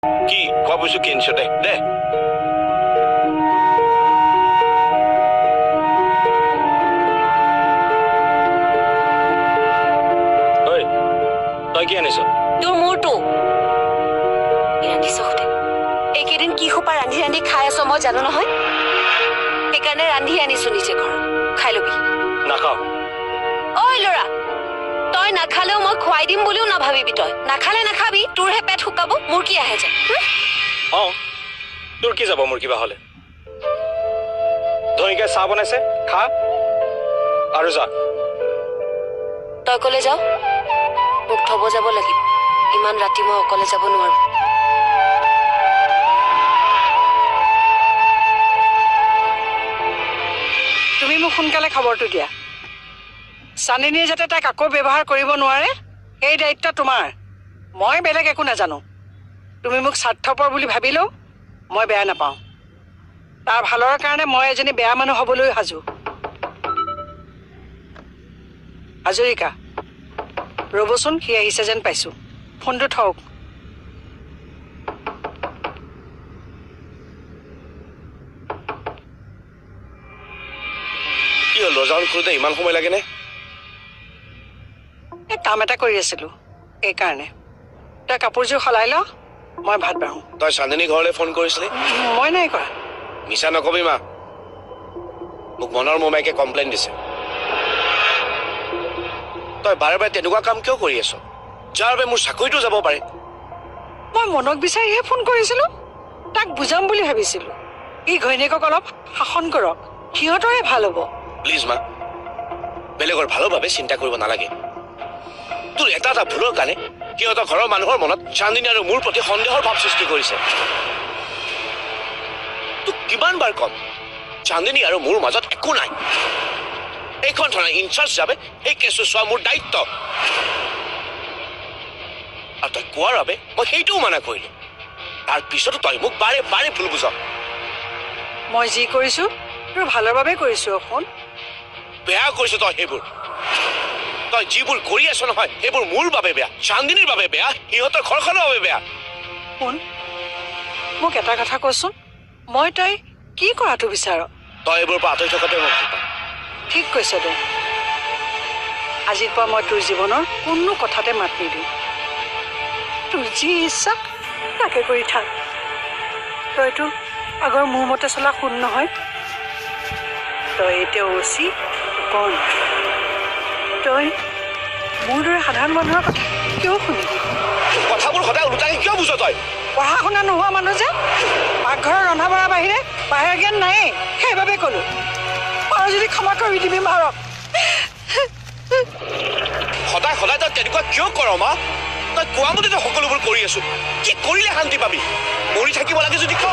কি খোৱা বস্তু কি আনিছ দে দে। ঐ, তই কি আনিছ? তোৰ মূৰটো কি ৰান্ধিছ সোধে। এইকেইদিন কি সোপা ৰান্ধি ৰান্ধি খাই আছ মই জানো নহয়, সেইকাৰণে ৰান্ধি আনিছো নিজে ঘৰত, খাই লবি। নাখাওঁ। ঐ ল'ৰা, তই নাখালেও মই খুৱাই দিম বুলিও নাভাবিবি। তই নাখালে নাখাবি, তোৰহে পেট শুকাব, মোৰ কি আহে যায়? অ, তোৰ কি যাব মোৰ কিবা হলে? ধনিকাই চাহ বনাইছে, খা আৰু যা। তই কলে যাও, মোক থব যাব লাগিব, ইমান ৰাতি মই অকলে যাব নোৱাৰো। তুমি মোক সোনকালে খবৰটো দিয়া। চানিনীয়ে যাতে তাইক আকৌ ব্যৱহাৰ কৰিব নোৱাৰে সেই দায়িত্ব তোমাৰ। মই বেলেগ একো নাজানো। তুমি মোক স্বাৰ্থপৰ বুলি ভাবিলেও মই বেয়া নাপাওঁ। তাৰ ভালৰ কাৰণে মই এজনী বেয়া মানুহ হ'বলৈ সাজু। হাজৰিকা, ৰ'বচোন, সি আহিছে যেন পাইছো। ফোনটো থওক। কি হ'ল, দৰ্জাখন খোলোতে ইমান সময় লাগেনে? এই কাম এটা কৰি আছিলো সেইকাৰণে। তই কাপোৰযোৰ সলাই ল, মই ভাত বাঢ়ো। তই চান্দিনী ঘৰলৈ ফোন কৰিছিলি? মই নাই কৰা। মিছা নকবি মা, মোক মনৰ মোমাইকে কমপ্লেইন দিছে। তই বাৰে বাৰে তেনেকুৱা কাম কিয় কৰি আছ, যাৰ বাবে মোৰ চাকৰিটো যাব পাৰে? মই মনক বিচাৰিহে ফোন কৰিছিলো, তাক বুজাম বুলি ভাবিছিলো। ই ঘৈণীয়েকক অলপ শাসন কৰক, সিহঁতৰে ভাল হ'ব। প্লিজ মা, বেলেগৰ ভালৰ বাবে চিন্তা কৰিব নালাগে। তোৰ এটা এটা ভুলৰ কাৰণে সিহঁতৰ ঘৰৰ মানুহৰ মনত চান্দিনী আৰু মোৰ প্ৰতি সন্দেহৰ ভাৱ সৃষ্টি কৰিছে। তোক কিমান বাৰ কম, চান্দিনী আৰু মোৰ মাজত একো নাই। এইখন থানাৰ ইনচাৰ্জ হিচাপে সেই কেছটো চোৱা মোৰ দায়িত্ব, আৰু তই কোৱাৰ বাবে মই সেইটোও মানা কৰিলো। তাৰ পিছতো তই মোক বাৰে বাৰে ভুল বুজ। মই যি কৰিছো তোৰ ভালৰ বাবে কৰিছো। অসোন, বেয়া কৰিছ তই সেইবোৰ। তই যিবোৰ কৰি আছ নহয়, সেইবোৰ মোৰ বাবে বেয়া, চান্দিনীৰ বাবে বেয়া, সিহঁতৰ ঘৰখনৰ বাবে বেয়া। শুন, মোক এটা কথা কচোন, মই তই কি কৰাটো বিচাৰ? তই এইবোৰৰ পৰা আঁতৰি থকাটোৱে মই ভাল পাওঁ। ঠিক কৈছ দে। আজিৰ পৰা মই তোৰ জীৱনৰ কোনো কথাতে মাত নিদিওঁ। তোৰ যি ইচ্ছা তাকে কৰি থাক। তইতো আগৰ মোৰ মতে চলা শুন নহয়। তই এতিয়া অচি কণ। তই মোৰ দৰে সাধাৰণ মানুহৰ কথা কিয় শুনিবি? কথাবোৰ সদায় ওলোটাকে কিয় বুজ তই? পঢ়া শুনা নোহোৱা মানুহ যে, পাকঘৰৰ ৰন্ধা বঢ়া বাহিৰে বাহিৰৰ জ্ঞান নায়েই, সেইবাবে ক'লো। আৰু যদি ক্ষমা কৰি দিবি মাৰক। সদায় সদায় তই তেনেকুৱা কিয় কৰ মা? তই কোৱা মতে তই সকলোবোৰ কৰি আছো। কি কৰিলে শান্তি পাবি? মৰি থাকিব লাগে যদি ক,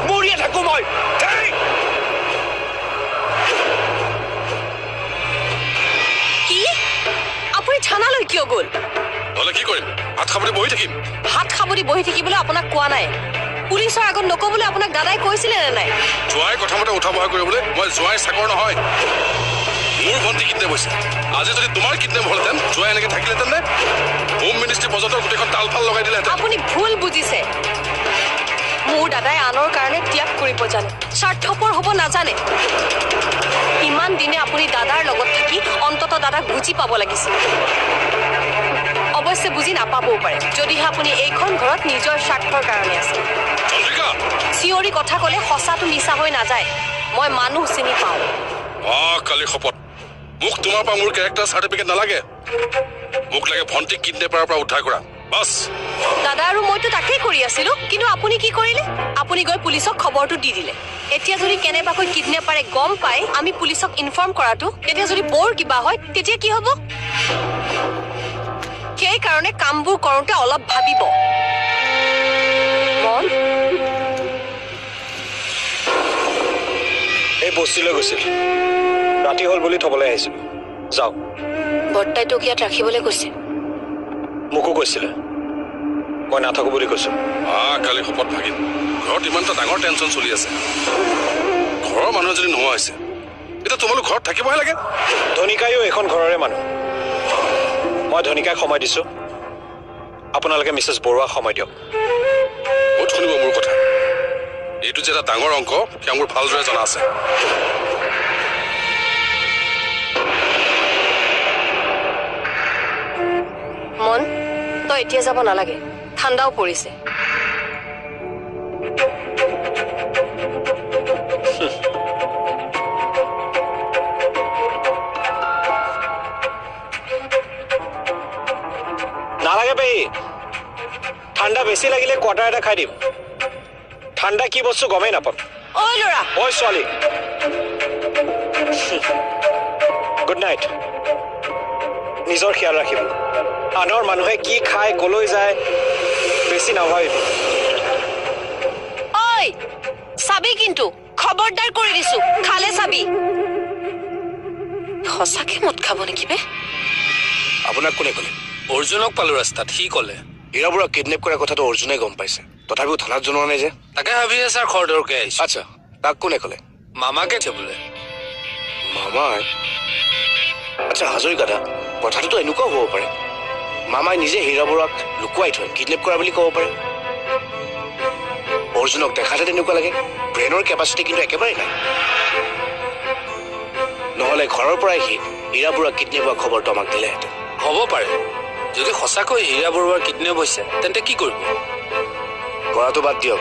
মৰিয়ে থাকো মই। কি আপুনি থানালৈ কিয় গ'ল? নহ'লে কি কৰিম, হাত সাৱটি বহি থাকিম? হাত সাৱটি বহি থাকিবলৈ আপোনাক কোৱা নাই। পুলিচৰ আগত নক'বলৈ আপোনাক দাদাই কৈছিলে নে নাই? জোঁৱাই কথা মতে উঠা বহা কৰিবলৈ মই জোঁৱাই চাকৰ নহয়। মোৰ ভণ্টি কিডনেপ হৈছে। আজি যদি তোমাৰ কিডনেপ হ'লহেঁতেন, জোঁৱাই এনেকে থাকিলেহেঁতেন নে? হোম মিনিষ্ট্ৰী পৰ্যন্ত গোটেইখন তাল ফাল লগাই দিলেহেঁতেন। আপুনি ভুল বুজিছে। মোৰ দাদাই আনৰ কাৰণে ত্যাগ কৰিব জানে, স্বাৰ্থপৰ হ'ব নাজানে। ইমান দিনে আপুনি দাদাৰ লগত থাকি অন্ততঃ দাদাক বুজি পাব লাগিছিল। অৱশ্যে বুজি নাপাবও পাৰে, যদিহে আপুনি এইখন ঘৰত নিজৰ স্বাৰ্থৰ কাৰণে আছে। চিঞৰি কথা ক'লে সঁচাটো মিছা হৈ নাযায়। মই মানুহ চিনি পাওঁ। কালি শপত, মোক তোমাৰ পৰা মোৰ কেৰেক্টাৰ চাৰ্টিফিকেট নালাগে। মোক লাগে ভণ্টিক কিডনেপাৰৰ পৰা উদ্ধাৰ কৰা, বাছ। দাদা আৰু মইতো তাকেই কৰি আছিলো, কিন্তু আপুনি কি কৰিলে? আপুনি গৈ পুলিচক খবৰটো দি দিলে। এতিয়া যদি কেনেবাকৈ কিডনেপাৰে গম পাই আমি পুলিচক ইনফৰ্ম কৰাটো, তেতিয়া যদি বৰ কিবা হয় তেতিয়া কি হ'ব? সেইকাৰণে কামবোৰ কৰোঁতে অলপ ভাবিব। মন এই বস্তিলৈ গৈছিল, ৰাতি হ'ল বুলি থবলৈ আহিছিলো। যাওক। বৰ্তাই তোক ইয়াত ৰাখিবলৈ কৈছে। মোকো কৈছিলে, মই নাথাকো বুলি কৈছো। কালি শপত ভাগিন, ঘৰত ইমান এটা ডাঙৰ টেনশ্যন চলি আছে। ঘৰৰ মানুহ এজনী নোহোৱা হৈছে, এতিয়া তোমালোক ঘৰত থাকিবহে লাগে। ধনিকাইও এইখন ঘৰৰে মানুহ। মই ধনিকাইক সময় দিছো, আপোনালোকে মিছেছ বৰুৱাক সময় দিয়ক। এটা ডাঙৰ অংক, সেয়া মোৰ ভালদৰে জনা আছে। মন, তই এতিয়া যাব নালাগে, ঠাণ্ডাও পৰিছে। নালাগে পেহী, ঠাণ্ডা বেছি লাগিলে কোৱাৰ্টাৰ এটা খাই দিম। ঠাণ্ডা কি বস্তু গমেই নাপাম। ঐ ল'ৰা, ঐ ছোৱালী, গুড নাইট। নিজৰ খেয়াল ৰাখিবি, আনৰ মানুহে কি খায় কলৈ যায় বেছি নাভাবিবি। ঐ চাবি কিন্তু, খবৰদাৰ কৰি দিছো, খালে চাবি। সঁচাকে মদ খাব নেকি বে? আপোনাক কোনে ক'লে? অৰ্জুনক পালো ৰাস্তাত, সি ক'লে। হীৰা বৰুৱাক কিডনেপ কৰা কথাটো অৰ্জুনে গম পাইছে, তথাপিও থানাত জনোৱা নাই যে। তাকে ভাবিয়ে ছাৰ খৰধৰকে আহিছো। আচ্ছা, তাক কোনে ক'লে? মামাকে বোলে। মামাই? আচ্ছা হাজৰিকা দা, কথাটোতো এনেকুৱাও হ'ব পাৰে, মামাই নিজে হীৰা বৰুৱাক লুকুৱাই থৈ কিডনেপ কৰা বুলি ক'ব পাৰে। অৰ্জুনক দেখাতে তেনেকুৱা লাগে, ব্ৰেইনৰ কেপাচিটি কিন্তু একেবাৰেই নাই। নহ'লে ঘৰৰ পৰাই সি হীৰা বৰুৱাক কিডনেপ হোৱা খবৰটো আমাক দিলেহেঁতেন। হ'ব পাৰে। যদি সঁচাকৈ হীৰা বৰুৱাৰ কিডনেপ হৈছে তেন্তে কি কৰিব? কৰাটো বাদ দিয়ক,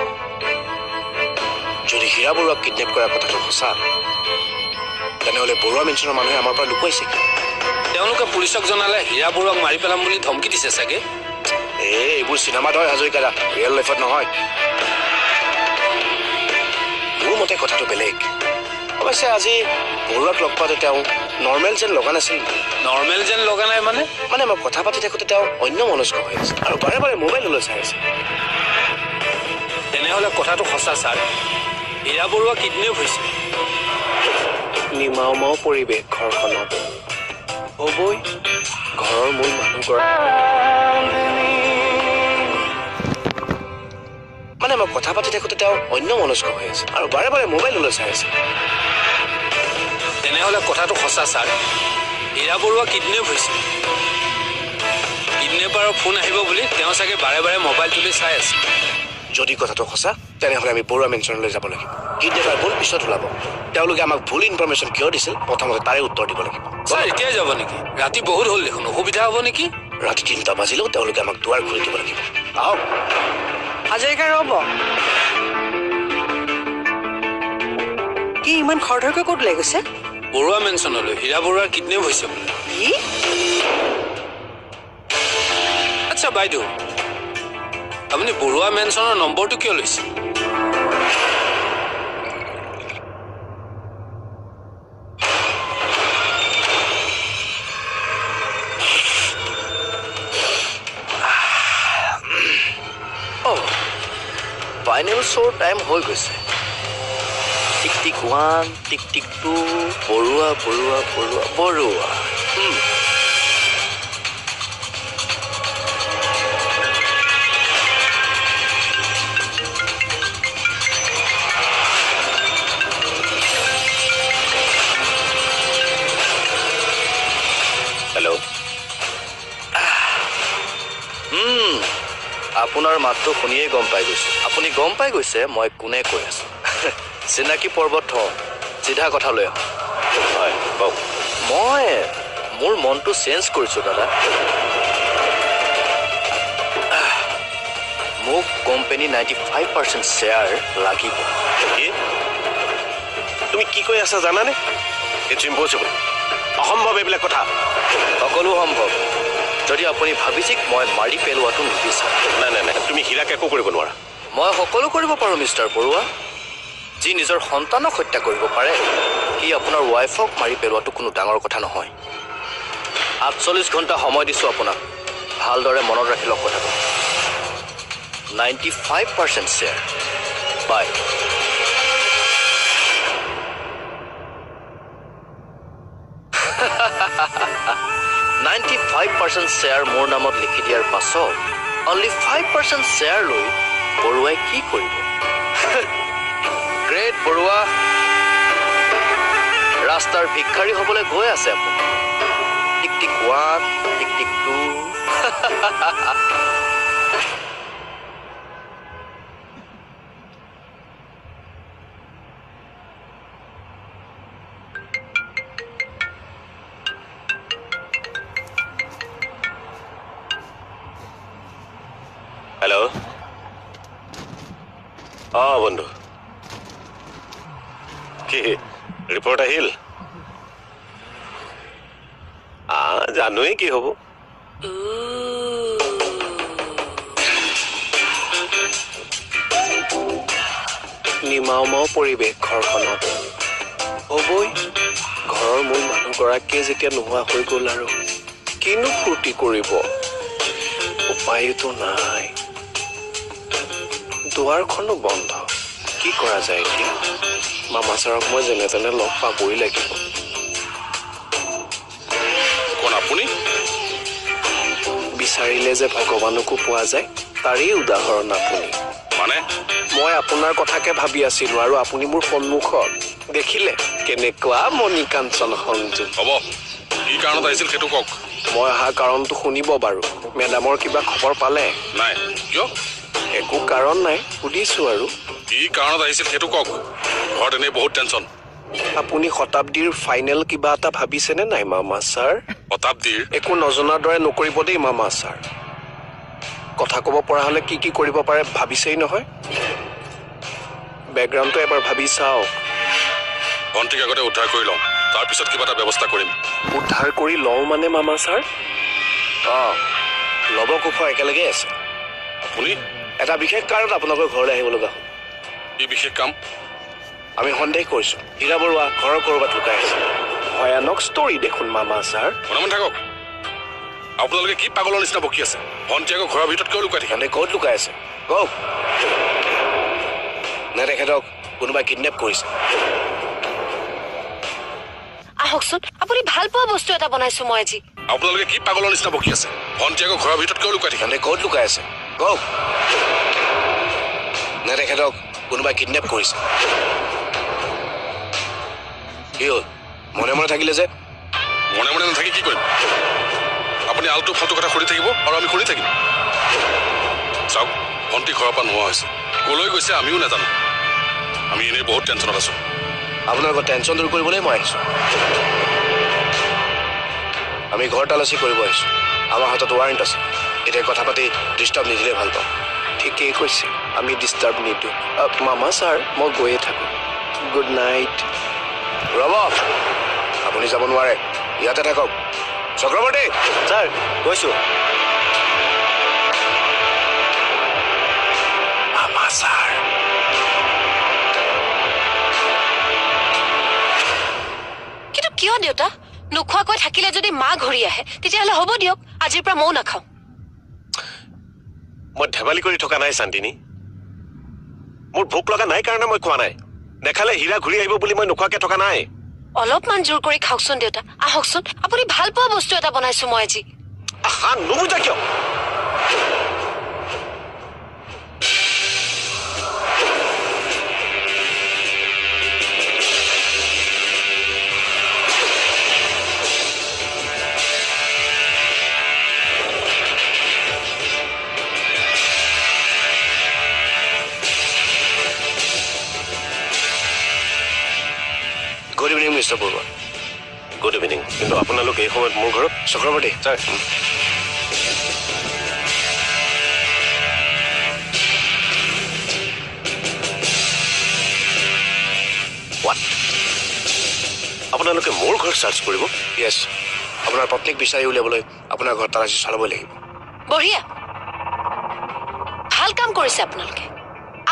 যদি হীৰা বৰুৱাক কিডনেপ কৰাৰ কথাটো সঁচা, তেনেহ'লে বৰুৱা মেনচনৰ মানুহে আমাৰ পৰা লুকুৱাইছে কি? তেওঁলোকে পুলিচক জনালে হীৰা বৰুৱাক মাৰি পেলাম বুলি ধমকি দিছে চাগে। এই এইবোৰ চিনেমাত হয় হাজৰিকা দা, ৰিয়েল লাইফত নহয়। মোৰ মতে কথাটো বেলেগ। অৱশ্যে আজি বৰুৱাক লগ পাওঁতে তেওঁ নৰ্মেল যেন লগা নাছিল। নৰ্মেল যেন লগা নাই মানে? মানে মই কথা পাতি থাকোঁতে তেওঁ অন্য মনস্ক হৈ আছে আৰু বাৰে বাৰে মোবাইললৈ চাই আছে। তেনেহ'লে কথাটো সঁচা ছাৰ, হীৰা বৰুৱা কিডনেপ হৈছে। নিমাও মাও পৰিৱেশ ঘৰখনত। হ'বই, ঘৰৰ মূল মানুহগৰাকী। মানে মই কথা পাতি থাকোঁতে তেওঁ অন্য মনস্ক হৈ আছে আৰু বাৰে বাৰে মোবাইললৈ চাই আছে। তেনেহ'লে কথাটো সঁচা ছাৰ, হীৰা বৰুৱা কিডনেপ হৈছে। কিডনেপাৰৰ ফোন আহিব বুলি তেওঁ চাগে বাৰে বাৰে মোবাইলটোলৈ চাই আছে। যদি কথাটো সঁচা তেনেহ'লে আমি বৰুৱা মেনচনলৈ যাব লাগিব। কিডনেপাৰ ভুল পিছত ওলাব। তেওঁলোকে আমাক ভুল ইনফৰমেশ্যন কিয় দিছিল প্ৰথমতে তাৰে উত্তৰ দিব লাগিব। ছাৰ এতিয়াই যাব নেকি? ৰাতি বহুত হ'ল দেখোন, অসুবিধা হ'ব নেকি? ৰাতি 3টা বাজিলেও তেওঁলোকে আমাক দুৱাৰ খুলি দিব লাগিব। আহক। হাজৰিকা ৰ'ব, কি ইমান খৰধৰকৈ ক'ত ওলাই গৈছে? বৰুৱা মেনচনলৈ, হীৰা বৰুৱাৰ কিডনেপ হৈছে বোলে। কি? আচ্ছা বাইদেউ, আপুনি বৰুৱা মেনচনৰ নম্বৰটো কিয় লৈছে? ফাইনেল শ্ব'ৰ টাইম হৈ গৈছে। Tick tick 1, tick tick 2, Barua Barua Barua Barua. Hello'. আপোনাৰ মাতটো শুনিয়েই গম পাই গৈছোঁ। আপুনি গম পাই গৈছে মই কোনে কৈ আছোঁ। চিনাকি পৰ্বত থওঁ, চিধা কথা লৈ আহোঁ। হয় কওক। মই মোৰ মনটো চেঞ্জ কৰিছোঁ দাদা। মোক কোম্পেনী 95% শ্বেয়াৰ লাগিব। কি? তুমি কি কৈ আছা জানানে? It's impossible, অসম্ভৱ এইবিলাক কথা। সকলো সম্ভৱ যদি আপুনি ভাবিছে মই মাৰি পেলোৱাটো নিবিচাৰোঁ। নাই নাই নাই, তুমি হীৰাক একো কৰিব নোৱাৰা। মই সকলো কৰিব পাৰোঁ মিষ্টাৰ বৰুৱা। যি নিজৰ সন্তানক হত্যা কৰিব পাৰে, সি আপোনাৰ ৱাইফক মাৰি পেলোৱাটো কোনো ডাঙৰ কথা নহয়। 48 ঘণ্টা সময় দিছোঁ আপোনাক, ভালদৰে মনত ৰাখি লওক কথাটো। 95% শ্বেয়াৰ। বাই। 95% শ্বেয়াৰ মোৰ নামত লিখি দিয়াৰ পাছত অনলি 5% শ্বেয়াৰ লৈ বৰুৱাই কি কৰিব? গ্ৰেট বৰুৱা, ৰাস্তাৰ ভিক্ষাৰী হ'বলৈ গৈ আছে আপুনি। Tick tick 1, tick tick 2। অঁ বন্ধু, কি ৰিপৰ্ট আহিল? জানোৱেই কি হ'ব। নিমাও মাও পৰিৱেশ ঘৰখনত। হ'বই, ঘৰৰ মূল মানুহগৰাকীয়ে যেতিয়া নোহোৱা হৈ গ'ল আৰু কিনো ফূৰ্তি কৰিব, উপায়তো নাই। দুৱাৰখনো বন্ধ, কি কৰা যায় এতিয়া? মামা ছাৰক মই যেনে তেনে লগ পাবই লাগিব। কোন আপুনি? বিচাৰিলে যে ভগৱানকো পোৱা যায় তাৰেই উদাহৰণ আপুনি। মানে? মই আপোনাৰ কথাকে ভাবি আছিলো আৰু আপুনি মোৰ সন্মুখত। দেখিলে কেনেকুৱা মণিকাঞ্চন সংযোগ। হ'ব, কি কাৰণত আহিছিল সেইটো কওক। মই অহা কাৰণটো শুনিব বাৰু। মেডামৰ কিবা খবৰ পালে? নাই। কিয়? একো কাৰণ নাই, সুধিছো আৰু। কি কাৰণত আহিছিল সেইটো কওক। ঘৰত এনেই বহুত টেনশ্যন। আপুনি শতাব্দীৰ ফাইনেল কিবা এটা ভাবিছেনে নাই মামা ছাৰ? শতাব্দীৰ? একো নজনাৰ দৰে নকৰিব দেই মামা ছাৰ। কথা ক'ব পৰা হ'লে কি কি কৰিব পাৰে ভাবিছেই নহয়। বেকগ্ৰাউণ্ডটো এবাৰ ভাবি চাওক। ভণ্টিক আগতে উদ্ধাৰ কৰি লওঁ, তাৰপিছত কিবা এটা ব্যৱস্থা কৰিম। উদ্ধাৰ কৰি লওঁ মানে মামা ছাৰ? অঁ, লৱ কুশ একেলগে আছে। আপুনি? এটা বিশেষ কাৰণত আপোনালোকৰ ঘৰলৈ আহিব লগা হ'ল। কি বিশেষ কাম? আমি সন্দেহ কৰিছোঁ হীৰা বৰুৱা ঘৰৰ ক'ৰবাত লুকাই আছে। ভয়ানক ষ্টৰী দেখোন মামা ছাৰ। মনে মনে থাকক। আপোনালোকে কি পাগলৰ নিচিনা বকি আছে? ভণ্টি আকৌ ঘৰৰ ভিতৰত কিয় লুকাই থাকে? ক'ত লুকাই আছে কওক। নে তেখেতক কোনোবাই কিডনেপ কৰিছে? আহকচোন, আপুনি ভাল পোৱা বস্তু এটা বনাইছো মই আজি। আপোনালোকে কি পাগলৰ নিচিনা বকি আছে? ভণ্টি আকৌ ঘৰৰ ভিতৰত কিয় লুকাই থাকে? ক'ত লুকাই আছে কওক। নে তেখেতক কোনোবাই কিডনেপ কৰিছে? কি হ'ল, মনে মনে থাকিলে যে? মনে মনে নাথাকি কি কৰিম? আপুনি আলটু ফাল্টু কথা সুধি থাকিব আৰু আমি শুনি থাকিম। চাওক, ভণ্টি ঘৰৰ পৰা নোহোৱা হৈছে, ক'লৈ গৈছে আমিও নাজানো। আমি এনেই বহুত টেনশ্যনত আছোঁ। আপোনালোকৰ টেনশ্যন দূৰ কৰিবলৈ মই আহিছোঁ। আমি ঘৰ তালাচী কৰিব আহিছোঁ। আমাৰ হাতত ৱাৰেণ্ট আছে। এতিয়া কথা পাতি ডিষ্টাৰ্ব নিদিলে ভাল পাওঁ। ঠিকেই কৈছে, আমি ডিষ্টাৰ্ব নিদিওঁ। মামা ছাৰ, মই গৈয়ে থাকোঁ। Good night. ৰ'ব, আপুনি যাব নোৱাৰে, ইয়াতে থাকক। চক্ৰৱৰ্তী ছাৰ, গৈছোঁ। মামা ছাৰ। কিন্তু কিয় দেউতা? নোখোৱাকৈ থাকিলে যদি মা ঘূৰি আহে তেতিয়াহ'লে হ'ব দিয়ক, আজিৰ পৰা ময়ো নাখাওঁ। মই ধেমালি কৰি থকা নাই শান্তিনী। মোৰ ভোক লগা নাই কাৰণে মই খোৱা নাই। নেখালে হীৰা ঘূৰি আহিব বুলি মই নোখোৱাকে থকা নাই। অলপমান জোৰ কৰি খাওকচোন দেউতা। আহকচোন, আপুনি ভাল পোৱা বস্তু এটা বনাইছো মই আজি। আহা, নুবুজা কিয়? Good evening mister Barua. Good evening. কিন্তু আপোনালোক এই সময়ত মোৰ ঘৰত? চক্ৰৱৰ্তী ছাৰ। What? আপোনালোকে মোৰ ঘৰত চাৰ্চ কৰিব? য়েছ, আপোনাৰ পত্নীক বিচাৰি উলিয়াবলৈ আপোনাৰ ঘৰত তালাচী চলাবই লাগিব। বঢ়িয়া, ভাল কাম কৰিছে আপোনালোকে।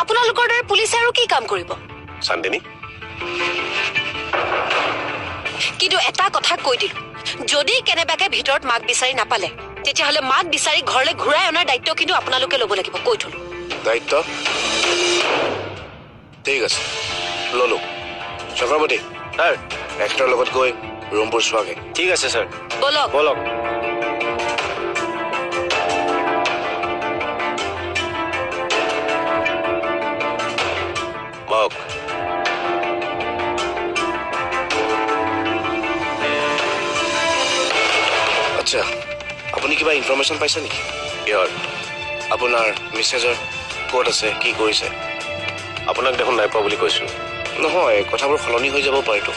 আপোনালোকৰ দৰে পুলিচে আৰু কি কাম কৰিব? চান্দিনী, কিন্তু এটা কথা কৈ দিলো, যদি কেনেবাকে ভিতৰত মাক বিচাৰি নাপালে তেতিয়াহ'লে মাক বিচাৰি ঘৰলৈ ঘূৰাই অনাৰ দায়িত্ব কিন্তু আপোনালোকে ল'ব লাগিব, কৈ থলো। দায়িত্ব? ঠিক আছে, ললো। চক্ৰৱৰ্তী ছাৰ, এখেতৰ লগত গৈ ৰুমবোৰ চোৱাগে। ঠিক আছে ছাৰ, বলক বলক। বলক। আচ্ছা, আপুনি কিবা ইনফৰমেশ্যন পাইছে নেকি? কিহৰ? আপোনাৰ মিছেজৰ ক'ত আছে, কি কৰিছে? আপোনাক দেখোন নাই পোৱা বুলি কৈছোঁ। নহয়, কথাবোৰ সলনি হৈ যাব পাৰেতো।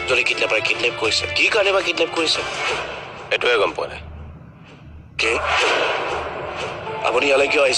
যদি কিডনেপাৰে কিডনেপ কৰিছে, কি কাৰণে বা কিডনেপ কৰিছে এইটোৱে গম পোৱা নাই। কি? আপুনি ইয়ালৈ কিয় আহিছে?